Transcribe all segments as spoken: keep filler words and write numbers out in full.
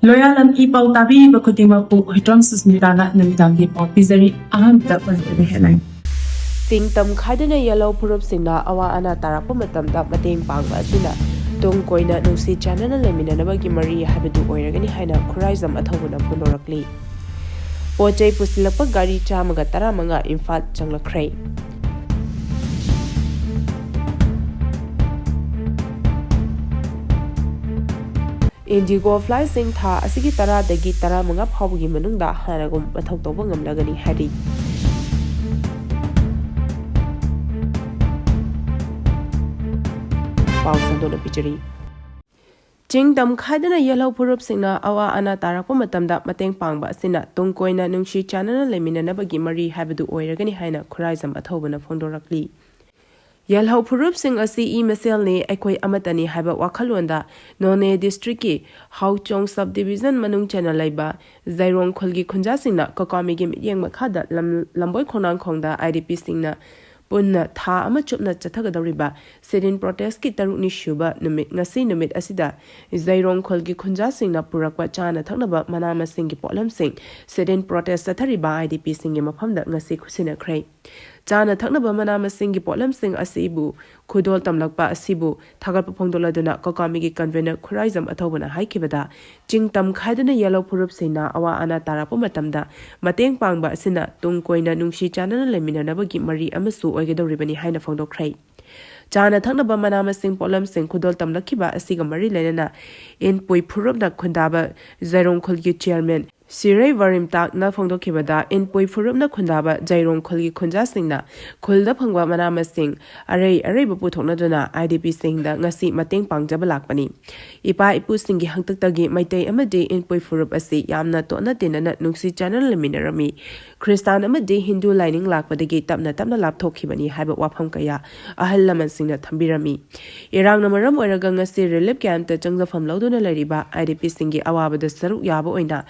ꯂꯣꯌꯥꯂꯝ E ꯄꯥꯎ ꯇꯥꯕꯤꯔꯤꯕ ꯈꯨꯗꯤꯡꯃꯛꯄꯨ ꯍꯨꯏꯗ꯭ꯔꯣꯝ ꯁꯨꯁꯃꯤꯇꯥꯅ ꯅꯨꯃꯤꯗꯥꯡꯒꯤ ꯄꯥꯎ ꯄꯤꯖꯔꯤ꯫ ꯑꯍꯥꯟꯕꯗ ꯃꯅꯤꯄꯨꯔꯤ ꯍꯦꯠꯂꯥꯏꯟ꯫ ꯆꯤꯡ ꯇꯝ ꯈꯥꯏꯗꯅ ꯌꯦꯜꯍꯧ ꯐꯨꯔꯨꯞꯁꯤꯡꯅ ꯑꯋꯥ ꯑꯅꯥ ꯇꯥꯔꯛꯄ ꯃꯇꯝꯗ ꯃꯇꯦꯡ ꯄꯥꯡꯕ ꯑꯁꯤꯅ ꯇꯨꯡ ꯀꯣꯏꯅ ꯅꯨꯡꯁꯤ ꯆꯥꯟꯅꯅ ꯂꯩꯃꯤꯟꯅꯅꯕꯒꯤ ꯃꯔꯤ ꯍꯥꯏꯕꯗꯨ ꯑꯣꯏꯔꯒꯅꯤ ꯍꯥꯏꯅ ꯈꯨꯔꯥꯏꯖꯝ ꯑꯊꯧꯕꯅ ꯐꯣꯡꯗꯣꯔꯛꯂꯤ꯫ ꯄꯣꯠ ꯆꯩ ꯄꯨꯁꯤꯜꯂꯛꯄ ꯒꯥꯔꯤ ꯆꯥꯝꯃꯒ ꯇꯔꯥꯃꯉꯥ ꯏꯝꯐꯥꯜ ꯆꯪꯂꯛꯈ꯭ꯔꯦ꯫ ꯏꯟꯗꯤꯒꯣ ꯐ꯭ꯂꯥꯏꯠꯁꯤꯡ ꯊꯥ ꯑꯁꯤꯒꯤ ꯇꯔꯥꯗꯒꯤ ꯇꯔꯥꯃꯉꯥ ꯐꯥꯎꯕꯒꯤ ꯃꯅꯨꯡꯗ ꯍꯥꯟꯅꯒꯨꯝ ꯃꯊꯧ ꯇꯧꯕ ꯉꯝꯂꯒꯅꯤ ꯍꯥꯏꯔꯤ꯫ ꯄꯥꯎ ꯁꯟꯗꯣꯛꯅ ꯄꯤꯖꯔꯤ꯫ ꯆꯤꯡ ꯇꯝ ꯈꯥꯏꯗꯅ ꯌꯦꯜꯍꯧ ꯐꯨꯔꯨꯞꯁꯤꯡꯅ ꯑꯋꯥ ꯑꯅꯥ ꯇꯥꯔꯛꯄ ꯃꯇꯝꯗ ꯃꯇꯦꯡ ꯄꯥꯡꯕ ꯑꯁꯤꯅ ꯇꯨꯡ ꯀꯣꯏꯅ ꯅꯨꯡꯁꯤ ꯆꯥꯟꯅꯅ ꯂꯩꯃꯤꯟꯅꯅꯕꯒꯤ ꯃꯔꯤ ꯍꯥꯏꯕꯗꯨ ꯑꯣꯏꯔꯒꯅꯤ ꯍꯥꯏꯅ ꯈꯨꯔꯥꯏꯖꯝ ꯑꯊꯧꯕꯅ ꯐꯣꯡꯗꯣꯔꯛꯂꯤ꯫ ꯌꯦꯜꯍꯧ ꯐꯨꯔꯨꯞꯁꯤꯡ ꯑꯁꯤ ꯏ ꯃꯁꯦꯜꯅꯤ, ꯑꯩꯈꯣꯏ ꯑꯃꯠꯇꯅꯤ ꯍꯥꯏꯕ ꯋꯥꯈꯜꯂꯣꯟꯗ ꯅꯣꯅꯦ ꯗꯤꯁꯇ꯭ꯔꯤꯛꯀꯤ ꯍꯥꯎꯆꯣꯡ ꯁꯕ ꯗꯤꯕꯤꯖꯟ ꯃꯅꯨꯡ ꯆꯟꯅ ꯂꯩꯕ ꯖꯩꯔꯣꯡ ꯈꯨꯜꯒꯤ ꯈꯨꯟꯖꯥꯁꯤꯡꯅ ꯀꯣꯀꯥꯃꯤꯒꯤ ꯃꯤꯠꯌꯦꯡ ꯃꯈꯥꯗ ꯂꯝ-, ꯂꯝꯕꯣꯏ ꯈꯣꯡꯅꯥꯡꯈꯣꯡꯗ ꯑꯥꯏ ꯗꯤ ꯄꯤꯁꯤꯡꯅ ꯄꯨꯟꯅ ꯊꯥ ꯑꯃ ꯆꯨꯞꯅ ꯆꯠꯊꯒꯗꯧꯔꯤꯕ ꯁꯤꯠ-ꯏꯟ ꯄ꯭ꯔꯣꯇꯦꯁꯀꯤ ꯇꯔꯨꯛꯅꯤ ꯁꯨꯕ ꯅꯨꯃꯤꯠ, ꯉꯁꯤ ꯅꯨꯃꯤꯠ ꯑꯁꯤꯗ ꯖꯩꯔꯣꯡ ꯈꯨꯜꯒꯤ ꯈꯨꯟꯖꯥꯁꯤꯡꯅ ꯄꯨꯔꯛꯄ ꯆꯥꯅ ꯊꯛꯅꯕ ꯃꯅꯥ ꯃꯁꯤꯡꯒꯤ ꯄꯣꯠꯂꯝꯁꯤꯡ ꯁꯤꯠ-ꯏꯟ ꯄ꯭ꯔꯣꯇꯦꯁ ꯆꯠꯊꯔꯤꯕ ꯑꯥꯏ ꯗꯤ ꯄꯤꯁꯤꯡꯒꯤ ꯃꯐꯝꯗ ꯉꯁꯤ ꯈꯨꯠꯁꯤꯟꯅꯈ꯭ꯔꯦ꯫ ꯆꯥꯅ ꯊꯛꯅꯕ ꯃꯅꯥ ꯃꯁꯤꯡꯒꯤ ꯄꯣꯠꯂꯝꯁꯤꯡ ꯑꯁꯤꯕꯨ ꯈꯨꯗꯣꯜ ꯇꯝꯂꯛꯄ ꯑꯁꯤꯕꯨ ꯊꯥꯒꯠꯄ ꯐꯣꯡꯗꯣꯛꯂꯗꯨꯅ ꯀꯣꯀꯥꯃꯤꯒꯤ ꯀꯟꯚꯦꯅꯔ ꯈꯨꯔꯥꯏꯖꯝ ꯑꯊꯧꯕꯅ ꯍꯥꯏꯈꯤꯕꯗ, ꯆꯤꯡ ꯇꯝ ꯈꯥꯏꯗꯨꯅ ꯌꯦꯜꯍꯧ ꯐꯨꯔꯨꯞꯁꯤꯡꯅ ꯑꯋꯥ ꯑꯅꯥ ꯇꯥꯔꯛꯄ ꯃꯇꯝꯗ ꯃꯇꯦꯡ ꯄꯥꯡꯕ ꯑꯁꯤꯅ ꯇꯨꯡ ꯀꯣꯏꯅ ꯅꯨꯡꯁꯤ ꯆꯥꯟꯅꯅ ꯂꯩꯃꯤꯟꯅꯅꯕꯒꯤ ꯃꯔꯤ ꯑꯃꯁꯨ ꯑꯣꯏꯒꯗꯧꯔꯤꯕꯅꯤ ꯍꯥꯏꯅ ꯐꯣꯡꯗꯣꯛꯈ꯭ꯔꯦ꯫ ꯆꯥꯅ ꯊꯛꯅꯕ ꯃꯅꯥ ꯃꯁꯤꯡ ꯄꯣꯠꯂꯝꯁꯤꯡ ꯈꯨꯗꯣꯜ ꯇꯝꯂꯛꯈꯤꯕ ꯑꯁꯤꯒ ꯃꯔꯤ ꯂꯩꯅꯅ ꯏꯟꯄꯨꯏ ꯐꯨꯔꯨꯞꯅ ꯈꯨꯟꯗꯥꯕ ꯖꯩꯔꯣꯡ ꯈꯨꯜꯒꯤ ꯆꯤꯌꯔꯃꯦꯟ ꯁꯤꯔꯩ ꯋꯥꯔꯤꯝꯇꯥꯛꯅ ꯐꯣꯡꯗꯣꯛꯈꯤꯕꯗ, ꯏꯟꯄꯨꯏ ꯐꯨꯔꯨꯞꯅ ꯈꯨꯟꯗꯥꯕ ꯖꯩꯔꯣꯡ ꯈꯨꯜꯒꯤ ꯈꯨꯟꯖꯥꯁꯤꯡꯅ ꯈꯨꯜꯗ ꯐꯪꯕ ꯃꯅꯥ ꯃꯁꯤꯡ ꯑꯔꯩ ꯑꯔꯩꯕ ꯄꯨꯊꯣꯛꯅꯗꯨꯅ ꯑꯥꯏ ꯗꯤ ꯄꯤꯁꯤꯡꯗ ꯉꯁꯤ ꯃꯇꯦꯡ ꯄꯥꯡꯖꯕ ꯂꯥꯛꯄꯅꯤ꯫ ꯏꯄꯥ ꯏꯄꯨꯁꯤꯡꯒꯤ ꯍꯥꯛꯇꯛꯇꯒꯤ ꯃꯩꯇꯩ ꯑꯃꯗꯤ ꯏꯟꯄꯨꯏ ꯐꯨꯔꯨꯞ ꯑꯁꯤ ꯌꯥꯝꯅ ꯇꯣꯠꯅ ꯇꯤꯟꯅꯅ ꯅꯨꯡꯁꯤ ꯆꯥꯟꯅꯅ ꯂꯩꯃꯤꯟꯅꯔꯝꯃꯤ꯫ ꯈ꯭ꯔꯤꯁꯇꯥꯟ ꯑꯃꯗꯤ ꯍꯤꯟꯗꯨ ꯂꯥꯏꯅꯤꯡ ꯂꯥꯛꯄꯗꯒꯤ ꯇꯞꯅ ꯇꯞꯅ ꯂꯥꯞꯊꯣꯛꯈꯤꯕꯅꯤ ꯍꯥꯏꯕ ꯋꯥꯐꯝ ꯀꯌꯥ ꯑꯍꯜ ꯂꯃꯟꯁꯤꯡꯅ ꯊꯝꯕꯤꯔꯝꯃꯤ꯫ ꯏꯔꯥꯡꯅ ꯃꯔꯝ ꯑꯣꯏꯔꯒ ꯉꯁꯤ ꯔꯤꯂꯤꯐ ꯀꯦꯝꯞꯇ ꯆꯪꯖꯐꯝ ꯂꯧꯗꯨꯅ ꯂꯩꯔꯤꯕ ꯑꯥꯏ ꯗꯤ ꯄꯤꯁꯤꯡꯒꯤ ꯑꯋꯥꯕꯗ ꯁꯔꯨꯛ ꯌꯥꯕ ꯑꯣꯏꯅ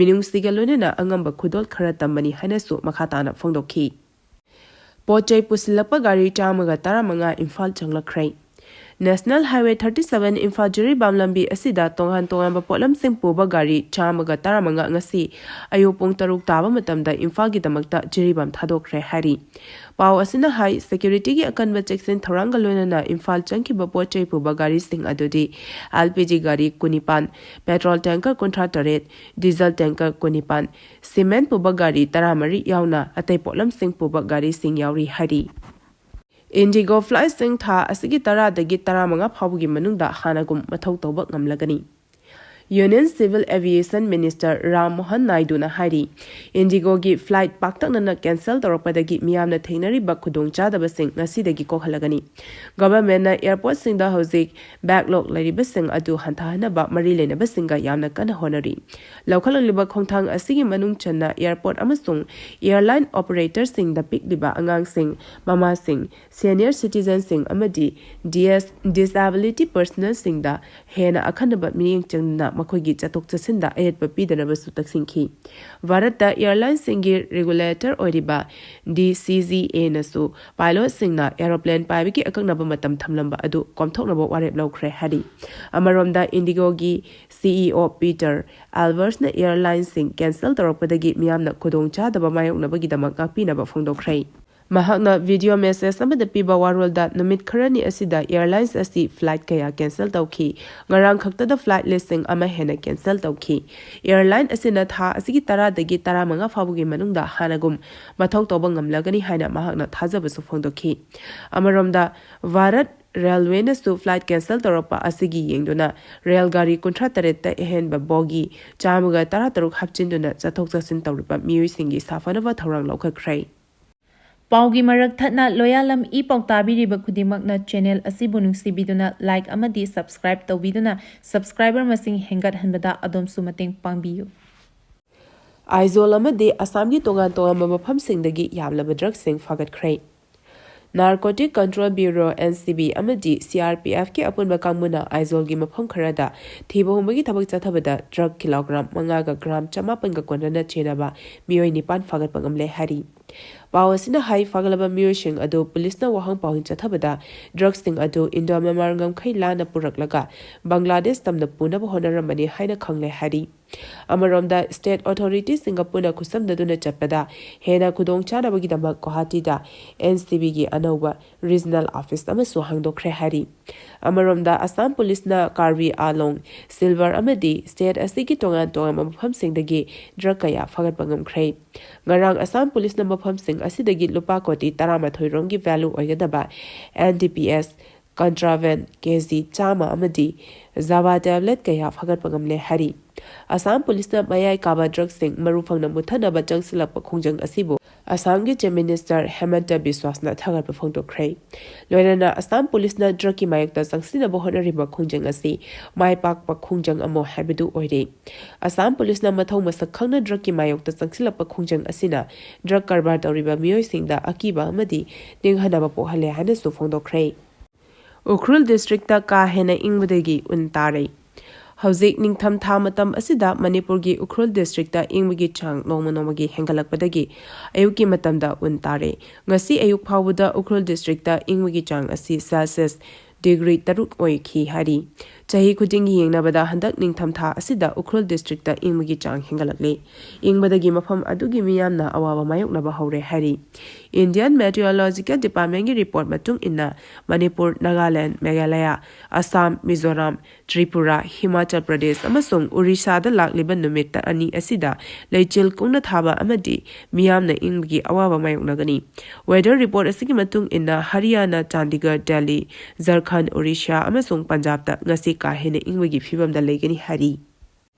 ꯃꯤꯅꯨꯡꯁꯤꯒ ꯂꯣꯏꯅꯅ ꯑꯉꯝꯕ ꯈꯨꯗꯣꯜ ꯈꯔ ꯇꯝꯕꯅꯤ ꯍꯥꯏꯅꯁꯨ ꯃꯈꯥ ꯇꯥꯅ ꯐꯣꯡꯗꯣꯛꯈꯤ꯫ ꯄꯣꯠ ꯆꯩ ꯄꯨꯁꯤꯜꯂꯛꯄ ꯒꯥꯔꯤ ꯆꯥꯝꯃꯒ ꯇꯔꯥꯃꯉꯥ Imphal ꯆꯪꯂꯛꯈ꯭ꯔꯦ꯫ National Highway thirty seven Imphal Jiribam ꯂꯝꯕꯤ ꯑꯁꯤꯗ ꯇꯣꯉꯥꯟ ꯇꯣꯉꯥꯟꯕ ꯄꯣꯠꯂꯝꯁꯤꯡ ꯄꯨꯕ ꯒꯥꯔꯤ ꯆꯥꯝꯃꯒ ꯇꯔꯥꯃꯉꯥ ꯉꯁꯤ ꯑꯌꯨꯛ ꯄꯨꯡ ꯇꯔꯨꯛ ꯇꯥꯕ ꯃꯇꯝꯗ ꯏꯝꯐꯥꯜꯒꯤꯗꯃꯛꯇ ꯖꯤꯔꯤꯕꯥꯝ ꯊꯥꯗꯣꯛꯈ꯭ꯔꯦ ꯍꯥꯏꯔꯤ꯫ ꯄꯥꯎ ꯑꯁꯤꯅ ꯍꯥꯏ, ꯁꯦꯀ꯭ꯌꯨꯔꯤꯇꯤꯒꯤ ꯑꯀꯟꯕ ꯆꯦꯛꯁꯤꯟ ꯊꯧꯔꯥꯡꯒ ꯂꯣꯏꯅꯅ ꯏꯝꯐꯥꯜ ꯆꯪꯈꯤꯕ ꯄꯣꯠ ꯆꯩ ꯄꯨꯕ ꯒꯥꯔꯤꯁꯤꯡ ꯑꯗꯨꯗꯤ ꯑꯦꯜ ꯄꯤ ꯖꯤ ꯒꯥꯔꯤ ꯀꯨꯟꯅꯤꯄꯥꯟ, ꯄꯦꯇ꯭ꯔꯣꯜ ꯇꯦꯡꯀꯔ ꯀꯨꯟꯊ꯭ꯔꯥ ꯇꯔꯦꯠ, ꯗꯤꯖꯜ ꯇꯦꯡꯀꯔ ꯀꯨꯟꯅꯤꯄꯥꯟ, ꯁꯤꯃꯦꯟ ꯄꯨꯕ ꯒꯥꯔꯤ ꯇꯔꯥꯃꯔꯤ ꯌꯥꯎꯅ ꯑꯇꯩ ꯄꯣꯠꯂꯝꯁꯤꯡ ꯄꯨꯕ ꯒꯥꯔꯤꯁꯤꯡ ꯌꯥꯎꯔꯤ ꯍꯥꯏꯔꯤ꯫ ꯏꯟꯗꯤꯒꯣ ꯐ꯭ꯂꯥꯏꯠꯁꯤꯡ ꯊꯥ ꯑꯁꯤꯒꯤ ꯇꯔꯥꯗꯒꯤ ꯇꯔꯥꯃꯉꯥ ꯐꯥꯎꯕꯒꯤ ꯃꯅꯨꯡꯗ ꯍꯥꯟꯅꯒꯨꯝ ꯃꯊꯧ ꯇꯧꯕ ꯉꯝꯂꯒꯅꯤ꯫ Union civil aviation minister Ram Mohan ꯅꯥꯏꯗꯨꯅ ꯍꯥꯏꯔꯤ, ꯏꯟꯗꯤꯒꯣꯒꯤ ꯐ꯭ꯂꯥꯏꯠ ꯄꯥꯛꯇꯛꯅꯅ ꯀꯦꯟꯁꯦꯜ ꯇꯧꯔꯛꯄꯗꯒꯤ ꯃꯤꯌꯥꯝꯅ ꯊꯦꯡꯅꯔꯤꯕ ꯈꯨꯗꯣꯡꯆꯥꯗꯕꯁꯤꯡ ꯉꯁꯤꯗꯒꯤ ꯀꯣꯛꯍꯜꯂꯒꯅꯤ꯫ ꯒꯚꯔꯟꯃꯦꯟꯠꯅ ꯑꯦꯌꯔꯄꯣꯔꯠꯁꯤꯡꯗ ꯍꯧꯖꯤꯛ ꯕꯦꯛꯂꯣꯛ ꯂꯩꯔꯤꯕꯁꯤꯡ ꯑꯗꯨ ꯍꯟꯊꯍꯟꯅꯕ ꯃꯔꯤ ꯂꯩꯅꯕꯁꯤꯡꯒ ꯌꯥꯝꯅ ꯀꯟꯅ ꯍꯣꯠꯅꯔꯤ꯫ ꯂꯧꯈꯠꯂꯛꯂꯤꯕ ꯈꯣꯡꯊꯥꯡ ꯑꯁꯤꯒꯤ ꯃꯅꯨꯡ ꯆꯟꯅ ꯑꯦꯌꯔꯄꯣꯔꯠ ꯑꯃꯁꯨꯡ ꯑꯦꯌꯔꯂꯥꯏꯟ ꯑꯣꯄꯔꯦꯇꯔꯁꯤꯡꯗ ꯄꯤꯛꯂꯤꯕ ꯑꯉꯥꯡꯁꯤꯡ, ꯃꯃꯥꯁꯤꯡ, ꯁꯦꯅꯤꯌꯔ ꯁꯤꯇꯤꯖꯟꯁꯤꯡ ꯑꯃꯗꯤ ꯗꯤꯑꯦꯁ, ꯗꯤꯁꯑꯦꯕꯤꯂꯤꯇꯤ ꯄꯔꯁꯅꯦꯜꯁꯤꯡꯗ ꯍꯦꯟꯅ ꯑꯈꯟꯅꯕ ꯃꯤꯠꯌꯦꯡ ꯆꯪꯗꯨꯅ ꯃꯈꯣꯏꯒꯤ ꯆꯠꯊꯣꯛ ꯆꯠꯁꯤꯟꯗ ꯑꯌꯦꯠꯄ ꯄꯤꯗꯅꯕꯁꯨ ꯇꯛꯁꯤꯟꯈꯤ꯫ ꯚꯥꯔꯠꯇ ꯑꯦꯌꯔꯂꯥꯏꯟꯁꯤꯡꯒꯤ ꯔꯤꯒꯨꯂꯦꯇꯔ ꯑꯣꯏꯔꯤꯕ ꯗꯤ ꯁꯤ ꯖꯤ ꯑꯦꯅꯁꯨ ꯄꯥꯏꯂꯣꯠꯁꯤꯡꯅ ꯑꯦꯔꯣꯄ꯭ꯂꯦꯟ ꯄꯥꯏꯕꯒꯤ ꯑꯀꯛꯅꯕ ꯃꯇꯝ ꯊꯝꯂꯝꯕ ꯑꯗꯨ ꯀꯣꯝꯊꯣꯛꯅꯕ ꯋꯥꯔꯦꯞ ꯂꯧꯈ꯭ꯔꯦ ꯍꯥꯏꯔꯤ꯫ ꯑꯃꯔꯣꯝꯗ ꯏꯟꯗꯤꯒꯣꯒꯤ ꯁꯤ ꯏ ꯑꯣ ꯄꯤꯇꯔ ꯑꯦꯜꯕꯔꯁꯅ ꯑꯦꯌꯔꯂꯥꯏꯟꯁꯤꯡ ꯀꯦꯟꯁꯦꯜ ꯇꯧꯔꯛꯄꯗꯒꯤ ꯃꯤꯌꯥꯝꯅ ꯈꯨꯗꯣꯡꯆꯥꯗꯕ ꯃꯥꯌꯣꯛꯅꯕꯒꯤꯗꯃꯛ ꯉꯥꯛꯄꯤꯅꯕ ꯐꯣꯡꯗꯣꯛꯈ꯭ꯔꯦ꯫ ꯃꯍꯥꯛꯅ ꯚꯤꯗꯤꯑꯣ ꯃꯦꯁꯦꯖ ꯑꯃꯗ ꯄꯤꯕ ꯋꯥꯔꯣꯜꯗ, ꯅꯨꯃꯤꯠ ꯈꯔꯅꯤ ꯑꯁꯤꯗ ꯑꯦꯌꯔꯂꯥꯏꯟꯁ ꯑꯁꯤ ꯐ꯭ꯂꯥꯏꯠ ꯀꯌꯥ ꯀꯦꯟꯁꯦꯜ ꯇꯧꯈꯤ꯫ ꯉꯔꯥꯡ ꯈꯛꯇꯗ ꯐ꯭ꯂꯥꯏꯠ ꯂꯤꯁꯤꯡ ꯑꯃ ꯍꯦꯟꯅ ꯀꯦꯟꯁꯦꯜ ꯇꯧꯈꯤ꯫ ꯑꯦꯌꯔꯂꯥꯏꯟ ꯑꯁꯤꯅ ꯊꯥ ꯑꯁꯤꯒꯤ ꯇꯔꯥꯗꯒꯤ ꯇꯔꯥꯃꯉꯥ ꯐꯥꯎꯕꯒꯤ ꯃꯅꯨꯡꯗ ꯍꯥꯟꯅꯒꯨꯝ ꯃꯊꯧ ꯇꯧꯕ ꯉꯝꯂꯒꯅꯤ ꯍꯥꯏꯅ ꯃꯍꯥꯛꯅ ꯊꯥꯖꯕꯁꯨ ꯐꯣꯡꯗꯣꯛꯈꯤ꯫ ꯑꯃꯔꯣꯝꯗ, ꯚꯥꯔꯠ ꯔꯦꯜꯋꯦꯅꯁꯨ ꯐ꯭ꯂꯥꯏꯠ ꯀꯦꯟꯁꯦꯜ ꯇꯧꯔꯛꯄ ꯑꯁꯤꯒꯤ ꯌꯦꯡꯗꯨꯅ ꯔꯦꯜ ꯒꯥꯔꯤ ꯀꯨꯟꯊ꯭ꯔꯥ ꯇꯔꯦꯠꯇ ꯑꯍꯦꯟꯕ ꯕꯣꯒꯤ ꯆꯥꯝꯃꯒ ꯇꯔꯥꯇꯔꯨꯛ ꯍꯥꯞꯆꯤꯟꯗꯨꯅ ꯆꯠꯊꯣꯛ ꯆꯠꯁꯤꯟ ꯇꯧꯔꯤꯕ ꯃꯤꯑꯣꯏꯁꯤꯡꯒꯤ ꯁꯥꯐꯅꯕ ꯊꯧꯔꯥꯡ ꯂꯧꯈꯠꯈ꯭ꯔꯦ꯫ ꯄꯥꯎꯒꯤ ꯃꯔꯛ ꯊꯠꯅ ꯂꯣꯌꯥꯂꯝ ꯏ ꯄꯥꯎ ꯇꯥꯕꯤꯔꯤꯕ ꯈꯨꯗꯤꯡꯃꯛꯅ ꯆꯦꯅꯦꯜ ꯑꯁꯤꯕꯨ ꯅꯨꯡꯁꯤꯕꯤꯗꯨꯅ ꯂꯥꯏꯛ ꯑꯃꯗꯤ ꯁꯕꯁꯀ꯭ꯔꯥꯏꯕ ꯇꯧꯕꯤꯗꯨꯅ ꯁꯕꯁꯀ꯭ꯔꯥꯏꯕꯔ ꯃꯁꯤꯡ ꯍꯦꯟꯒꯠꯍꯟꯕꯗ ꯑꯗꯣꯝꯁꯨ ꯃꯇꯦꯡ ꯄꯥꯡꯕꯤꯌꯨ꯫ ꯑꯥꯏꯖꯣꯜ ꯑꯃꯗꯤ ꯑꯁꯥꯝꯒꯤ ꯇꯣꯉꯥꯟ ꯇꯣꯉꯥꯟꯕ ꯃꯐꯝꯁꯤꯡꯗꯒꯤ ꯌꯥꯝꯂꯕ ꯗ꯭ꯔꯒꯁꯤꯡ ꯐꯥꯒꯠꯈ꯭ꯔꯦ꯫ Narcotic control bureau, N C B, ꯑꯃꯗꯤ ꯁꯤ ꯑꯥꯔ ꯄꯤ ꯑꯦꯐꯀꯤ ꯑꯄꯨꯟꯕ ꯀꯥꯡꯕꯨꯅ ꯑꯥꯏꯖꯣꯜꯒꯤ ꯃꯐꯝ ꯈꯔꯗ ꯊꯤꯕ ꯍꯨꯝꯕꯒꯤ ꯊꯕꯛ ꯆꯠꯊꯕꯗ ꯗ꯭ꯔꯒ ꯀꯤꯂꯣꯒ꯭ꯔꯥꯝ ꯃꯉꯥꯒ ꯒ꯭ꯔꯥꯝ ꯆꯃꯥꯄꯟꯒ ꯀꯣꯟꯅꯅ ꯆꯦꯟꯅꯕ ꯃꯤꯑꯣꯏ ꯅꯤꯄꯥꯟ ꯐꯥꯒꯠꯄ ꯉꯝꯂꯦ ꯍꯥꯏꯔꯤ꯫ ꯄꯥꯎ ꯑꯁꯤꯅ ꯍꯥꯏ, ꯐꯥꯒꯠꯂꯕ ꯃꯤꯑꯣꯏꯁꯤꯡ ꯑꯗꯨ ꯄꯨꯂꯤꯁꯅ ꯋꯥꯍꯪ ꯄꯥꯎꯍꯤꯟ ꯆꯠꯊꯕꯗ ꯗ꯭ꯔꯒꯁꯤꯡ ꯑꯗꯨ ꯏꯟꯗꯣ ꯃ꯭ꯌꯥꯟꯃꯥꯔ ꯉꯝꯈꯩ ꯂꯥꯟꯅ ꯄꯨꯔꯛꯂꯒ ꯕꯪꯒ꯭ꯂꯥꯗꯦꯁ ꯇꯝꯅ ꯄꯨꯅꯕ ꯍꯣꯠꯅꯔꯝꯕꯅꯤ ꯍꯥꯏꯅ ꯈꯪꯂꯦ ꯍꯥꯏꯔꯤ꯫ ꯑꯃꯔꯣꯝꯗ, ꯁ꯭ꯇꯦꯠ ꯑꯣꯊꯣꯔꯤꯇꯤꯁꯤꯡꯒ ꯄꯨꯟꯅ ꯈꯨꯠꯁꯝꯅꯗꯨꯅ ꯆꯠꯄꯗ ꯍꯦꯟꯅ ꯈꯨꯗꯣꯡꯆꯥꯅꯕꯒꯤꯗꯃꯛ ꯒꯨꯋꯥꯍꯥꯇꯤꯗ ꯑꯦꯟ ꯁꯤ ꯕꯤꯒꯤ ꯑꯅꯧꯕ ꯔꯤꯖꯅꯦꯜ ꯑꯣꯐꯤꯁ ꯑꯃꯁꯨ ꯍꯥꯡꯗꯣꯛꯈ꯭ꯔꯦ ꯍꯥꯏꯔꯤ꯫ ꯑꯃꯔꯣꯝꯗ, ꯑꯁꯥꯝ ꯄꯨꯂꯤꯁꯅ ꯀꯥꯔꯕꯤ ꯑꯥꯂꯣꯡ, ꯁꯤꯜꯚꯔ ꯑꯃꯗꯤ ꯁ꯭ꯇꯦꯠ ꯑꯁꯤꯒꯤ ꯇꯣꯉꯥꯟ ꯇꯣꯉꯥꯟꯕ ꯃꯐꯝꯁꯤꯡꯗꯒꯤ ꯗ꯭ꯔꯒ ꯀꯌꯥ ꯐꯥꯒꯠꯄ ꯉꯝꯈ꯭ꯔꯦ꯫ ꯉꯔꯥꯡ ꯑꯁꯥꯝ ꯄꯨꯂꯤꯁꯅ ꯃꯐꯝꯁꯤꯡ ꯑꯁꯤꯗꯒꯤ ꯂꯨꯄꯥ ꯀꯣꯇꯤ ꯇꯔꯥꯃꯥꯊꯣꯏ ꯔꯣꯝꯒꯤ ꯚꯦꯂꯨ ꯑꯣꯏꯒꯗꯕ ꯑꯦꯟ ꯗꯤ ꯄꯤ ꯑꯦꯁ ꯀꯟꯇ꯭ꯔꯥꯕꯦꯟ ꯀꯦ ꯖꯤ ꯆꯥꯝꯃ ꯑꯃꯗꯤ ꯖꯥꯕꯥ ꯇꯦꯕ꯭ꯂꯦꯠ ꯀꯌꯥ ꯐꯥꯒꯠꯄ ꯉꯝꯂꯦ ꯍꯥꯏꯔꯤ꯫ ꯑꯁꯥꯝ ꯄꯨꯂꯤꯁꯅ ꯃꯌꯥꯏ ꯀꯥꯕ ꯗ꯭ꯔꯒꯁꯤꯡ ꯃꯔꯨ ꯐꯪꯅ ꯃꯨꯠꯊꯅꯕ ꯆꯪꯁꯤꯜꯂꯛꯄ ꯈꯣꯡꯖꯪ ꯑꯁꯤꯕꯨ ꯑꯁꯥꯝꯒꯤ ꯆꯤꯐ ꯃꯤꯅꯤꯁꯇꯔ ꯍꯦꯃꯟꯇ ꯕꯤꯁ꯭ꯋꯥꯁꯅ ꯊꯥꯒꯠꯄ ꯐꯣꯡꯗꯣꯛꯈ꯭ꯔꯦ꯫ ꯂꯣꯏꯅꯅ ꯑꯁꯥꯝ ꯄꯨꯂꯤꯁꯅ ꯗ꯭ꯔꯒꯀꯤ ꯃꯥꯌꯣꯛꯇ ꯆꯪꯁꯤꯟꯅꯕ ꯍꯣꯠꯅꯔꯤꯕ ꯈꯣꯡꯖꯪ ꯑꯁꯤ ꯃꯥꯏ ꯄꯥꯛꯄ ꯈꯣꯡꯖꯪ ꯑꯃ ꯍꯥꯏꯕꯗꯨ ꯑꯣꯏꯔꯦ꯫ ꯑꯁꯥꯝ ꯄꯨꯂꯤꯁꯅ ꯃꯊꯧ ꯃꯁꯛ ꯈꯪꯅ ꯗ꯭ꯔꯒꯀꯤ ꯃꯥꯌꯣꯛꯇ ꯆꯪꯁꯤꯜꯂꯛꯄ ꯈꯣꯡꯖꯪ ꯑꯁꯤꯅ ꯗ꯭ꯔꯒ ꯀꯔꯕꯥꯔ ꯇꯧꯔꯤꯕ ꯃꯤꯑꯣꯏꯁꯤꯡꯗ ꯑꯀꯤꯕ ꯑꯃꯗꯤ ꯅꯤꯡꯍꯟꯅꯕ ꯄꯣꯛꯍꯜꯂꯦ ꯍꯥꯏꯅꯁꯨ ꯐꯣꯡꯗꯣꯛꯈ꯭ꯔꯦ꯫ ꯎꯈ꯭ꯔꯨꯜ ꯗꯤꯁꯇ꯭ꯔꯤꯛꯇ ꯀꯥ ꯍꯦꯟꯅ ꯏꯪꯕꯗꯒꯤ ꯎꯟ ꯇꯥꯔꯦ꯫ ꯍꯧꯖꯤꯛ ꯅꯤꯡꯊꯝ ꯊꯥ ꯃꯇꯝ ꯑꯁꯤꯗ ꯃꯅꯤꯄꯨꯔꯒꯤ ꯎꯈ꯭ꯔꯨꯜ ꯗꯤꯁꯇ꯭ꯔꯤꯛꯇ ꯏꯪꯕꯒꯤ ꯆꯥꯡ ꯅꯣꯡꯃ ꯅꯣꯡꯃꯒꯤ ꯍꯦꯟꯒꯠꯂꯛꯄꯗꯒꯤ ꯑꯌꯨꯛꯀꯤ ꯃꯇꯝꯗ ꯎꯟ ꯇꯥꯔꯦ꯫ ꯉꯁꯤ ꯑꯌꯨꯛ ꯐꯥꯎꯕꯗ ꯎꯈ꯭ꯔꯨꯜ ꯗꯤꯁꯇ꯭ꯔꯤꯛꯇ ꯏꯪꯕꯒꯤ ꯆꯥꯡ ꯑꯁꯤ ꯁꯦꯜꯁꯤꯌꯁ ꯗꯤꯒ꯭ꯔꯤ ꯇꯔꯨꯛ ꯑꯣꯏꯈꯤ ꯍꯥꯏꯔꯤ꯫ ꯆꯍꯤ ꯈꯨꯗꯤꯡꯒꯤ ꯌꯦꯡꯅꯕꯗ ꯍꯟꯗꯛ ꯅꯤꯡꯊꯝ ꯊꯥ ꯑꯁꯤꯗ ꯎꯈ꯭ꯔꯨꯜ ꯗꯤꯁꯇ꯭ꯔꯤꯛꯇ ꯏꯪꯕꯒꯤ ꯆꯥꯡ ꯍꯦꯟꯒꯠꯂꯛꯂꯦ꯫ ꯏꯪꯕꯗꯒꯤ ꯃꯐꯝ ꯑꯗꯨꯒꯤ ꯃꯤꯌꯥꯝꯅ ꯑꯋꯥꯕ ꯃꯥꯌꯣꯛꯅꯕ ꯍꯧꯔꯦ ꯍꯥꯏꯔꯤ꯫ ꯏꯟꯗꯤꯌꯟ ꯃꯦꯇꯤꯑꯣꯔꯣꯂꯣꯖꯤꯀꯦꯜ ꯗꯤꯄꯥꯔꯠꯃꯦꯟꯒꯤ ꯔꯤꯄꯣꯔꯠ ꯃꯇꯨꯡ ꯏꯟꯅ ꯃꯅꯤꯄꯨꯔ, ꯅꯥꯒꯥꯂꯦꯟ, ꯃꯦꯘꯥꯂꯌꯥ, ꯑꯁꯥꯝ, ꯃꯤꯖꯣꯔꯥꯝ, ꯇ꯭ꯔꯤꯄꯨꯔꯥ, ꯍꯤꯃꯥꯆꯜ ꯄ꯭ꯔꯗꯦꯁ ꯑꯃꯁꯨꯡ ꯎꯔꯤꯁꯥꯗ ꯂꯥꯛꯂꯤꯕ ꯅꯨꯃꯤꯠ ꯑꯅꯤ ꯑꯁꯤꯗ ꯂꯩꯆꯤꯜ ꯀꯨꯡꯅ ꯊꯥꯕ ꯑꯃꯗꯤ ꯃꯤꯌꯥꯝꯅ ꯏꯪꯕꯒꯤ ꯑꯋꯥꯕ ꯃꯥꯌꯣꯛꯅꯒꯅꯤ꯫ ꯋꯦꯗꯔ ꯔꯤꯄꯣꯔꯠ ꯑꯁꯤꯒꯤ ꯃꯇꯨꯡ ꯏꯟꯅ ꯍꯔꯤꯌꯥꯅꯥ, ꯆꯥꯟꯗꯤꯒꯔ, ꯗꯦꯜꯂꯤ, ꯖꯔꯈꯟ, ꯎꯔꯤꯁꯥ ꯑꯃꯁꯨꯡ ꯄꯟꯖꯥꯕꯇ ꯉꯁꯤ ꯀꯥ ꯍꯦꯟꯅ ꯏꯪꯕꯒꯤ ꯐꯤꯕꯝꯗ ꯂꯩꯒꯅꯤ ꯍꯥꯏꯔꯤ꯫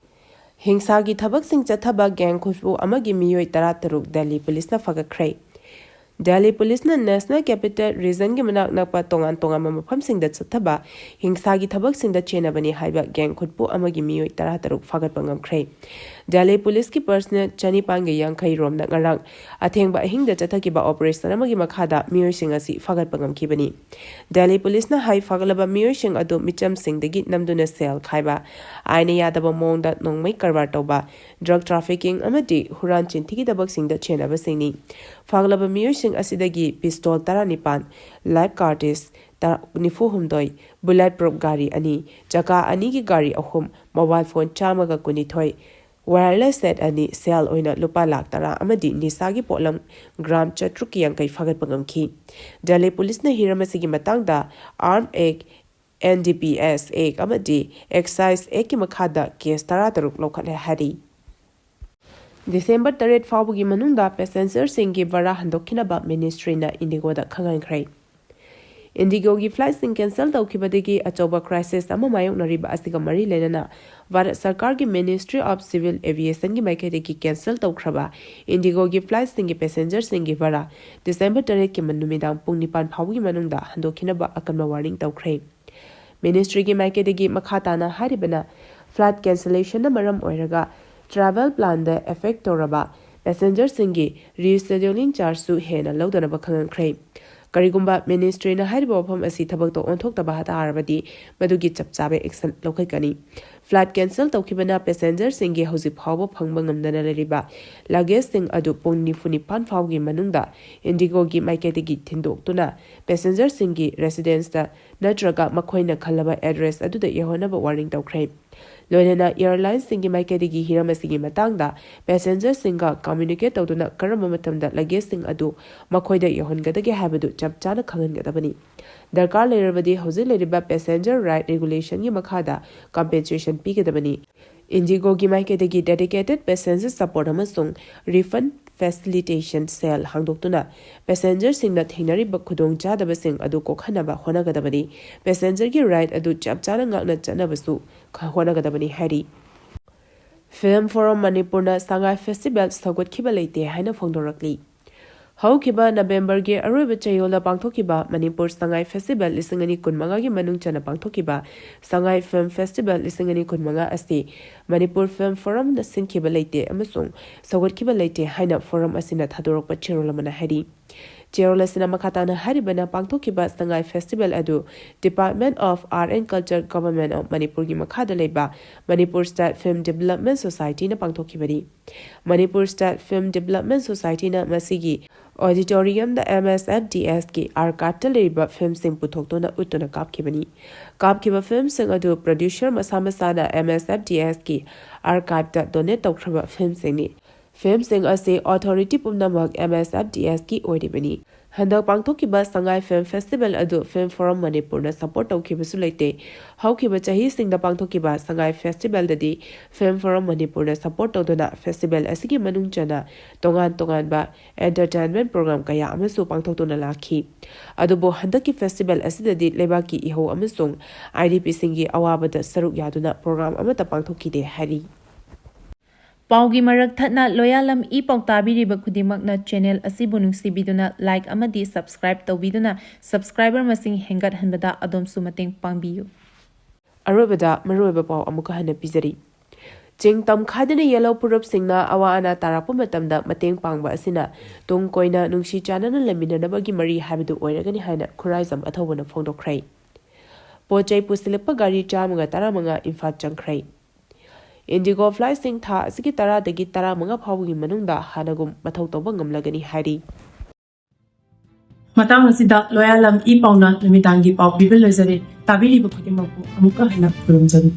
ꯍꯤꯡꯁꯥꯒꯤ ꯊꯕꯛꯁꯤꯡ ꯆꯠꯊꯕ ꯒꯦꯡ ꯈꯨꯠꯄꯨ ꯑꯃꯒꯤ ꯃꯤꯑꯣꯏ ꯇꯔꯥꯇꯔꯨꯛ ꯗꯦꯜꯂꯤ ꯄꯨꯂꯤꯁꯅ ꯐꯥꯒꯠꯈ꯭ꯔꯦ꯫ ꯗꯦꯜꯂꯤ ꯄꯨꯂꯤꯁꯅ ꯅꯦꯁꯅꯦꯜ ꯀꯦꯄꯤꯇꯦꯜ ꯔꯤꯖꯟꯒꯤ ꯃꯅꯥꯛ ꯅꯛꯄ ꯇꯣꯉꯥꯟ ꯇꯣꯉꯥꯟꯕ ꯃꯐꯝꯁꯤꯡꯗ ꯆꯠꯊꯕ ꯍꯤꯡꯁꯥꯒꯤ ꯊꯕꯛꯁꯤꯡꯗ ꯆꯦꯟꯅꯕꯅꯤ ꯍꯥꯏꯕ ꯒꯦꯡ ꯈꯨꯠꯄꯨ ꯑꯃꯒꯤ ꯃꯤꯑꯣꯏ ꯇꯔꯥꯇꯔꯨꯛ ꯐꯥꯒꯠꯄ ꯉꯝꯈ꯭ꯔꯦ꯫ ꯗꯦꯜꯂꯤ ꯄꯨꯂꯤꯁꯀꯤ ꯄꯔꯁꯅꯦꯜ ꯆꯅꯤꯄꯥꯟꯒ ꯌꯥꯡꯈꯩ ꯔꯣꯝꯅ ꯉꯔꯥꯡ ꯑꯊꯦꯡꯕ ꯑꯍꯤꯡꯗ ꯆꯠꯊꯈꯤꯕ ꯑꯣꯄꯔꯦꯁꯟ ꯑꯃꯒꯤ ꯃꯈꯥꯗ ꯃꯤꯑꯣꯏꯁꯤꯡ ꯑꯁꯤ ꯐꯥꯒꯠꯄ ꯉꯝꯈꯤꯕꯅꯤ꯫ ꯗꯦꯜꯂꯤ ꯄꯨꯂꯤꯁꯅ ꯍꯥꯏ, ꯐꯥꯒꯠꯂꯕ ꯃꯤꯑꯣꯏꯁꯤꯡ ꯑꯗꯨ ꯃꯤꯆꯝꯁꯤꯡꯗꯒꯤ ꯅꯝꯗꯨꯅ ꯁꯦꯜ ꯈꯥꯏꯕ, ꯑꯥꯏꯟꯅ ꯌꯥꯗꯕ ꯃꯑꯣꯡꯗ ꯅꯣꯡꯃꯩ ꯀꯔꯕꯥꯔ ꯇꯧꯕ, ꯗ꯭ꯔꯒ ꯇ꯭ꯔꯥꯐꯤꯀꯤꯡ ꯑꯃꯗꯤ ꯍꯨꯔꯥꯟ ꯆꯤꯟꯊꯤꯒꯤ ꯊꯕꯛꯁꯤꯡꯗ ꯆꯦꯟꯅꯕꯁꯤꯡꯅꯤ꯫ ꯐꯥꯒꯠꯂꯕ ꯃꯤꯑꯣꯏꯁꯤꯡ ꯑꯁꯤꯗꯒꯤ ꯄꯤꯁꯇꯣꯜ ꯇꯔꯥꯅꯤꯄꯥꯟ, ꯂꯥꯏꯐ ꯀꯥꯔꯇ꯭ꯔꯤꯖ ꯇꯔꯥ-, ꯅꯤꯐꯨ ꯍꯨꯝꯗꯣꯏ, ꯕꯨꯂꯦꯠ ꯄ꯭ꯔꯨꯐ ꯒꯥꯔꯤ ꯑꯅꯤ, ꯆꯀꯥ ꯑꯅꯤꯒꯤ ꯒꯥꯔꯤ ꯑꯍꯨꯝ, ꯃꯣꯕꯥꯏꯜ ꯐꯣꯟ ꯆꯥꯝꯃꯒ ꯀꯨꯟꯅꯤꯊꯣꯏ, ꯋꯥꯌꯔꯂꯦꯁ ꯁꯦꯠ ꯑꯅꯤ, ꯁꯦꯜ ꯑꯣꯏꯅ ꯂꯨꯄꯥ ꯂꯥꯈ ꯇꯔꯥ ꯑꯃꯗꯤ ꯅꯤꯁꯥꯒꯤ ꯄꯣꯠꯂꯝ ꯒ꯭ꯔꯥꯝ ꯆꯥꯇ꯭ꯔꯨꯛꯀꯤ ꯌꯥꯡꯈꯩ ꯐꯥꯒꯠꯄ ꯉꯝꯈꯤ꯫ ꯗꯦꯜꯂꯤ ꯄꯨꯂꯤꯁꯅ ꯍꯤꯔꯝ ꯑꯁꯤꯒꯤ ꯃꯇꯥꯡꯗ ꯑꯥꯔꯝ ꯑꯦꯛ, ꯑꯦꯟ ꯗꯤ ꯄꯤ ꯑꯦꯁ ꯑꯦꯛ ꯑꯃꯗꯤ ꯑꯦꯛꯁꯥꯏꯖ ꯑꯦꯛꯀꯤ ꯃꯈꯥꯗ ꯀꯦꯁ ꯇꯔꯥꯇꯔꯨꯛ ꯂꯧꯈꯠꯂꯦ ꯍꯥꯏꯔꯤ꯫ ꯗꯤꯁꯦꯝꯕꯔ ꯇꯔꯦꯠ ꯐꯥꯎꯕꯒꯤ ꯃꯅꯨꯡꯗ ꯄꯦꯁꯦꯟꯖꯔꯁꯤꯡꯒꯤ ꯚꯔꯥ ꯍꯟꯗꯣꯛꯈꯤꯅꯕ ꯃꯤꯅꯤꯁꯇ꯭ꯔꯤꯅ ꯏꯟꯗꯤꯒꯣꯗ ꯈꯪꯍꯟꯈ꯭ꯔꯦ꯫ ꯏꯟꯗꯤꯒꯣꯒꯤ ꯐ꯭ꯂꯥꯏꯠꯁꯤꯡ ꯀꯦꯟꯁꯦꯜ ꯇꯧꯈꯤꯕꯗꯒꯤ ꯑꯆꯧꯕ ꯀ꯭ꯔꯥꯏꯁꯤꯁ ꯑꯃ ꯃꯥꯌꯣꯛꯅꯔꯤꯕ ꯑꯁꯤꯒ ꯃꯔꯤ ꯂꯩꯅꯅ ꯚꯥꯔꯠ ꯁꯔꯀꯥꯔꯒꯤ ꯃꯤꯅꯤꯁꯇ꯭ꯔꯤ ꯑꯣꯐ ꯁꯤꯚꯤꯜ ꯑꯦꯚꯤꯌꯦꯁꯟꯒꯤ ꯃꯥꯏꯀꯩꯗꯒꯤ ꯀꯦꯟꯁꯦꯜ ꯇꯧꯈ꯭ꯔꯕ ꯏꯟꯗꯤꯒꯣꯒꯤ ꯐ꯭ꯂꯥꯏꯠꯁꯤꯡꯒꯤ ꯄꯦꯁꯦꯟꯖꯔꯁꯤꯡꯒꯤ ꯚꯔꯥ ꯗꯤꯁꯦꯝꯕꯔ ꯇꯔꯦꯠꯀꯤ ꯅꯨꯃꯤꯗꯥꯡ ꯄꯨꯡ ꯅꯤꯄꯥꯟ ꯐꯥꯎꯕꯒꯤ ꯃꯅꯨꯡꯗ ꯍꯟꯗꯣꯛꯈꯤꯅꯕ ꯑꯀꯟꯕ ꯋꯥꯔꯅꯤꯡ ꯇꯧꯈ꯭ꯔꯦ꯫ ꯃꯤꯅꯤꯁꯇ꯭ꯔꯤꯒꯤ ꯃꯥꯏꯀꯩꯗꯒꯤ ꯃꯈꯥ ꯇꯥꯅ ꯍꯥꯏꯔꯤꯕꯅ, ꯐ꯭ꯂꯥꯏꯠ ꯀꯦꯟꯁꯦꯂꯦꯁꯟꯅ ꯃꯔꯝ ꯑꯣꯏꯔꯒ ꯇ꯭ꯔꯥꯚꯦꯜ ꯄ꯭ꯂꯥꯟꯗ ꯑꯦꯐꯦꯛ ꯇꯧꯔꯕ ꯄꯦꯁꯦꯟꯖꯔꯁꯤꯡꯒꯤ ꯔꯤꯁꯦꯗ꯭ꯌꯨꯂꯤꯡ ꯆꯥꯔꯖꯁꯨ ꯍꯦꯟꯅ ꯂꯧꯗꯅꯕ ꯈꯪꯍꯟꯈ꯭ꯔꯦ꯫ ꯀꯔꯤꯒꯨꯝꯕ ꯃꯤꯅꯤꯁꯇ꯭ꯔꯤꯅ ꯍꯥꯏꯔꯤꯕ ꯋꯥꯐꯝ ꯑꯁꯤ ꯊꯕꯛꯇ ꯑꯣꯟꯊꯣꯛꯇꯕ ꯇꯥꯔꯕꯗꯤ ꯃꯗꯨꯒꯤ ꯆꯞ ꯆꯥꯕ ꯑꯦꯛꯁꯟ ꯂꯧꯈꯠꯀꯅꯤ꯫ ꯐ꯭ꯂꯥꯏꯠ ꯀꯦꯟꯁꯦꯜ ꯇꯧꯈꯤꯕꯅ ꯄꯦꯁꯦꯟꯖꯔꯁꯤꯡꯒꯤ ꯍꯧꯖꯤꯛ ꯐꯥꯎꯕ ꯐꯪꯕ ꯉꯝꯗꯅ ꯂꯩꯔꯤꯕ ꯂꯒꯦꯖꯁꯤꯡ ꯑꯗꯨ ꯄꯨꯡ ꯅꯤꯐꯨ ꯅꯤꯄꯥꯟ ꯐꯥꯎꯒꯤ ꯃꯅꯨꯡꯗ ꯏꯟꯗꯤꯒꯣꯒꯤ ꯃꯥꯏꯀꯩꯗꯒꯤ ꯊꯤꯟꯗꯣꯛꯇꯨꯅ ꯄꯦꯁꯦꯟꯖꯔꯁꯤꯡꯒꯤ ꯔꯦꯁꯤꯗꯦꯟꯁꯇ ꯅꯠꯇ꯭ꯔꯒ ꯃꯈꯣꯏꯅ ꯈꯜꯂꯕ ꯑꯦꯗ꯭ꯔꯦꯁ ꯑꯗꯨꯗ ꯌꯧꯍꯟꯅꯕ ꯋꯥꯔꯅꯤꯡ ꯇꯧꯈ꯭ꯔꯦ꯫ ꯂꯣꯏꯅꯅ ꯑꯦꯌꯔꯂꯥꯏꯟꯁꯁꯤꯡꯒꯤ ꯃꯥꯏꯀꯩꯗꯒꯤ ꯍꯤꯔꯝ ꯑꯁꯤꯒꯤ ꯃꯇꯥꯡꯗ ꯄꯦꯁꯦꯟꯖꯔꯁꯤꯡꯒ ꯀꯝꯃ꯭ꯌꯨꯅꯤꯀꯦꯠ ꯇꯧꯗꯨꯅ ꯀꯔꯝꯕ ꯃꯇꯝꯗ ꯂꯒꯦꯖꯁꯤꯡ ꯑꯗꯨ ꯃꯈꯣꯏꯗ ꯌꯧꯍꯟꯒꯗꯒꯦ ꯍꯥꯏꯕꯗꯨ ꯆꯞ ꯆꯥꯅ ꯈꯪꯍꯟꯒꯗꯕꯅꯤ꯫ ꯗꯔꯀꯥꯔ ꯂꯩꯔꯕꯗꯤ ꯍꯧꯖꯤꯛ ꯂꯩꯔꯤꯕ ꯄꯦꯁꯦꯟꯖꯔ ꯔꯥꯏꯠ ꯔꯦꯒꯨꯂꯦꯁꯟꯒꯤ ꯃꯈꯥꯗ ꯀꯝꯄꯦꯟꯁꯦꯁꯟ ꯄꯤꯒꯗꯕꯅꯤ꯫ ꯏꯟꯗꯤꯒꯣꯒꯤ ꯃꯥꯏꯀꯩꯗꯒꯤ ꯗꯦꯗꯤꯀꯦꯇꯦꯗ ꯄꯦꯁꯦꯟꯖꯔ ꯁꯄꯣꯔꯠ ꯑꯃꯁꯨꯡ ꯔꯤꯐꯟ ꯐꯦꯁꯤꯂꯤꯇꯦꯁꯟ ꯁꯦꯜ ꯍꯥꯡꯗꯣꯛꯇꯨꯅ ꯄꯦꯁꯦꯟꯖꯔꯁꯤꯡꯅ ꯊꯦꯡꯅꯔꯤꯕ ꯈꯨꯗꯣꯡꯆꯥꯗꯕꯁꯤꯡ ꯑꯗꯨ ꯀꯣꯛꯍꯟꯅꯕ ꯍꯣꯠꯅꯒꯗꯕꯅꯤ꯫ ꯄꯦꯁꯦꯟꯖꯔꯒꯤ ꯔꯥꯏꯠ ꯑꯗꯨ ꯆꯞ ꯆꯥꯅ ꯉꯥꯛꯅ ꯆꯠꯅꯕꯁꯨ ꯈ-, ꯍꯣꯠꯅꯒꯗꯕꯅꯤ ꯍꯥꯏꯔꯤ꯫ ꯐꯤꯜꯝ ꯐꯣꯔꯝ ꯃꯅꯤꯄꯨꯔꯅ ꯁꯉꯥꯏ ꯐꯦꯁꯇꯤꯚꯦꯜ ꯁꯧꯒꯠꯈꯤꯕ ꯂꯩꯇꯦ ꯍꯥꯏꯅ ꯐꯣꯡꯗꯣꯔꯛꯂꯤ꯫ ꯍꯧꯈꯤꯕ ꯅꯕꯦꯝꯕꯔꯒꯤ ꯑꯔꯣꯏꯕ ꯆꯌꯣꯜꯗ ꯄꯥꯡꯊꯣꯛꯈꯤꯕ ꯃꯅꯤꯄꯨꯔ ꯁꯉꯥꯏ ꯐꯦꯁꯇꯤꯚꯦꯜ ꯂꯤꯁꯤꯡ ꯑꯅꯤ ꯀꯨꯟꯃꯉꯥꯒꯤ ꯃꯅꯨꯡ ꯆꯟꯅ ꯄꯥꯡꯊꯣꯛꯈꯤꯕ ꯁꯉꯥꯏ ꯐꯤꯜꯝ ꯐꯦꯁꯇꯤꯚꯦꯜ ꯂꯤꯁꯤꯡ ꯑꯅꯤ ꯀꯨꯟꯃꯉꯥ ꯑꯁꯤ ꯃꯅꯤꯄꯨꯔ ꯐꯤꯜꯝ ꯐꯣꯔꯝꯅ ꯁꯤꯟꯈꯤꯕ ꯂꯩꯇꯦ ꯑꯃꯁꯨꯡ ꯁꯧꯒꯠꯈꯤꯕ ꯂꯩꯇꯦ ꯍꯥꯏꯅ ꯐꯣꯔꯝ ꯑꯁꯤꯅ ꯊꯥꯗꯣꯔꯛꯄ ꯆꯦꯔꯣꯜ ꯑꯃꯅ ꯍꯥꯏꯔꯤ꯫ ꯆꯦꯔꯣꯜ ꯑꯁꯤꯅ ꯃꯈꯥ ꯇꯥꯅ ꯍꯥꯏꯔꯤꯕꯅ, ꯄꯥꯡꯊꯣꯛꯈꯤꯕ ꯁꯉꯥꯏ ꯐꯦꯁꯇꯤꯚꯦꯜ ꯑꯗꯨ Department of Art and Culture, Government of ꯃꯅꯤꯄꯨꯔꯒꯤ ꯃꯈꯥꯗ ꯂꯩꯕ ꯃꯅꯤꯄꯨꯔ ꯁ꯭ꯇꯦꯠ ꯐꯤꯜꯝ ꯗꯤꯕꯦꯂꯞꯃꯦꯟ ꯁꯣꯁꯥꯏꯇꯤꯅ ꯄꯥꯡꯊꯣꯛꯈꯤꯕꯅꯤ꯫ ꯃꯅꯤꯄꯨꯔ ꯁ꯭ꯇꯦꯠ ꯐꯤꯜꯝ ꯗꯤꯕꯦꯂꯞꯃꯦꯟ ꯁꯣꯁꯥꯏꯇꯤꯅ ꯃꯁꯤꯒꯤ ꯑꯣꯗꯤꯇꯣꯔꯤꯌꯝꯗ ꯑꯦꯝ ꯑꯦꯁ ꯑꯦꯐ ꯗꯤ ꯑꯦꯁꯀꯤ ꯑꯥꯔꯀꯥꯏꯚꯇ ꯂꯩꯔꯤꯕ ꯐꯤꯜꯝꯁꯤꯡ ꯄꯨꯊꯣꯛꯇꯨꯅ ꯎꯠꯇꯨꯅ ꯀꯥꯞꯈꯤꯕꯅꯤ꯫ ꯀꯥꯞꯈꯤꯕ ꯐꯤꯜꯝꯁꯤꯡ ꯑꯗꯨ ꯄ꯭ꯔꯣꯗ꯭ꯌꯨꯁꯔ ꯃꯁꯥ ꯃꯁꯥꯅ ꯑꯦꯝ ꯑꯦꯁ ꯑꯦꯐ ꯗꯤ ꯑꯦꯁꯀꯤ ꯑꯥꯔꯀꯥꯏꯚꯇ ꯗꯣꯅꯦꯠ ꯇꯧꯈ꯭ꯔꯕ ꯐꯤꯜꯝꯁꯤꯡꯅꯤ꯫ ꯐꯤꯜꯝꯁꯤꯡ ꯑꯁꯤ ꯑꯣꯊꯣꯔꯤꯇꯤ ꯄꯨꯝꯅꯃꯛ ꯑꯦꯝ ꯑꯦꯁ ꯑꯦꯐ ꯗꯤ ꯑꯦꯁꯀꯤ ꯑꯣꯏꯔꯤꯕꯅꯤ꯫ ꯍꯟꯗꯛ ꯄꯥꯡꯊꯣꯛꯈꯤꯕ ꯁꯉꯥꯏ ꯐꯤꯜꯝ ꯐꯦꯁꯇꯤꯚꯦꯜ ꯑꯗꯨ ꯐꯤꯜꯝ ꯐꯣꯔꯝ ꯃꯅꯤꯄꯨꯔꯅ ꯁꯄꯣꯔꯠ ꯇꯧꯈꯤꯕꯁꯨ ꯂꯩꯇꯦ꯫ ꯍꯧꯈꯤꯕ ꯆꯍꯤꯁꯤꯡꯗ ꯄꯥꯡꯊꯣꯛꯈꯤꯕ ꯁꯉꯥꯏ ꯐꯦꯁꯇꯤꯚꯦꯜꯗꯗꯤ ꯐꯤꯜꯝ ꯐꯣꯔꯝ ꯃꯅꯤꯄꯨꯔꯅ ꯁꯄꯣꯔꯠ ꯇꯧꯗꯨꯅ ꯐꯦꯁꯇꯤꯚꯦꯜ ꯑꯁꯤꯒꯤ ꯃꯅꯨꯡ ꯆꯟꯅ ꯇꯣꯉꯥꯟ ꯇꯣꯉꯥꯟꯕ ꯑꯦꯟꯇꯔꯇꯦꯟꯃꯦꯟ ꯄ꯭ꯔꯣꯒ꯭ꯔꯥꯝ ꯀꯌꯥ ꯑꯃꯁꯨ ꯄꯥꯡꯊꯣꯛꯇꯨꯅ ꯂꯥꯛꯈꯤ꯫ ꯑꯗꯨꯕꯨ ꯍꯟꯗꯛꯀꯤ ꯐꯦꯁꯇꯤꯚꯦꯜ ꯑꯁꯤꯗꯗꯤ ꯂꯩꯕꯥꯛꯀꯤ ꯏꯍꯧ ꯑꯃꯁꯨꯡ ꯑꯥꯏ ꯗꯤ ꯄꯤꯁꯤꯡꯒꯤ ꯑꯋꯥꯕꯗ ꯁꯔꯨꯛ ꯌꯥꯗꯨꯅ ꯄ꯭ꯔꯣꯒ꯭ꯔꯥꯝ ꯑꯃꯠꯇ ꯄꯥꯡꯊꯣꯛꯈꯤꯗꯦ ꯍꯥꯏꯔꯤ꯫ ꯄꯥꯎꯒꯤ ꯃꯔꯛ ꯊꯠꯅ ꯂꯣꯌꯥꯂꯝ ꯏ ꯄꯥꯎ ꯇꯥꯕꯤꯔꯤꯕ ꯈꯨꯗꯤꯡꯃꯛꯅ ꯆꯦꯅꯦꯜ ꯑꯁꯤꯕꯨ ꯅꯨꯡꯁꯤꯕꯤꯗꯨꯅ ꯂꯥꯏꯛ ꯑꯃꯗꯤ ꯁꯕꯁꯀ꯭ꯔꯥꯏꯕ ꯇꯧꯕꯤꯗꯨꯅ ꯁꯕꯁꯀ꯭ꯔꯥꯏꯕꯔ ꯃꯁꯤꯡ ꯍꯦꯟꯒꯠꯍꯟꯕꯗ ꯑꯗꯣꯝꯁꯨ ꯃꯇꯦꯡ ꯄꯥꯡꯕꯤꯌꯨ꯫ ꯑꯔꯣꯏꯕꯗ ꯃꯔꯨꯑꯣꯏꯕ ꯄꯥꯎ ꯑꯃꯨꯛꯀ ꯍꯟꯅ ꯄꯤꯖꯔꯤ꯫ ꯆꯤꯡ ꯇꯝꯈꯥꯏꯗꯨꯅ ꯌꯦꯜꯍꯧ ꯐꯨꯔꯨꯞꯁꯤꯡꯅ ꯑꯋꯥ ꯑꯅꯥ ꯇꯥꯔꯛꯄ ꯃꯇꯝꯗ ꯃꯇꯦꯡ ꯄꯥꯡꯕ ꯑꯁꯤꯅ ꯇꯨꯡ ꯀꯣꯏꯅ ꯅꯨꯡꯁꯤ ꯆꯥꯟꯅꯅ ꯂꯩꯃꯤꯟꯅꯅꯕꯒꯤ ꯃꯔꯤ ꯍꯥꯏꯕꯗꯨ ꯑꯣꯏꯔꯒꯅꯤ ꯍꯥꯏꯅ ꯈꯨꯔꯥꯏꯖꯝ ꯑꯊꯧꯕꯅ ꯐꯣꯡꯗꯣꯛꯈ꯭ꯔꯦ꯫ ꯄꯣꯠ ꯆꯩ ꯄꯨꯁꯤꯜꯂꯛꯄ ꯒꯥꯔꯤ ꯆꯥꯝꯃꯒ ꯇꯔꯥꯃꯉꯥ ꯏꯝꯐꯥꯜ ꯆꯪꯈ꯭ꯔꯦ꯫ ꯏꯟꯗꯤꯒꯣ ꯐ꯭ꯂꯥꯏꯠꯁꯤꯡ ꯊꯥ ꯑꯁꯤꯒꯤ ꯇꯔꯥꯗꯒꯤ ꯇꯔꯥꯃꯉꯥ ꯐꯥꯎꯕꯒꯤ ꯃꯅꯨꯡꯗ ꯍꯥꯟꯅꯒꯨꯝ ꯃꯊꯧ ꯇꯧꯕ ꯉꯝꯂꯒꯅꯤ ꯍꯥꯏꯔꯤ꯫ ꯃꯇꯥꯡ ꯑꯁꯤꯗ ꯂꯣꯌꯥꯂꯝ ꯏ ꯄꯥꯎꯅ ꯅꯨꯃꯤꯗꯥꯡꯒꯤ ꯄꯥꯎ ꯄꯤꯕ ꯂꯣꯏꯖꯔꯦ꯫ ꯇꯥꯕꯤꯔꯤꯕ ꯈꯨꯗꯤꯡꯃꯛꯄꯨ ꯑꯃꯨꯛꯀ ꯍꯟꯅ ꯈꯨꯔꯨꯝꯖꯔꯤ꯫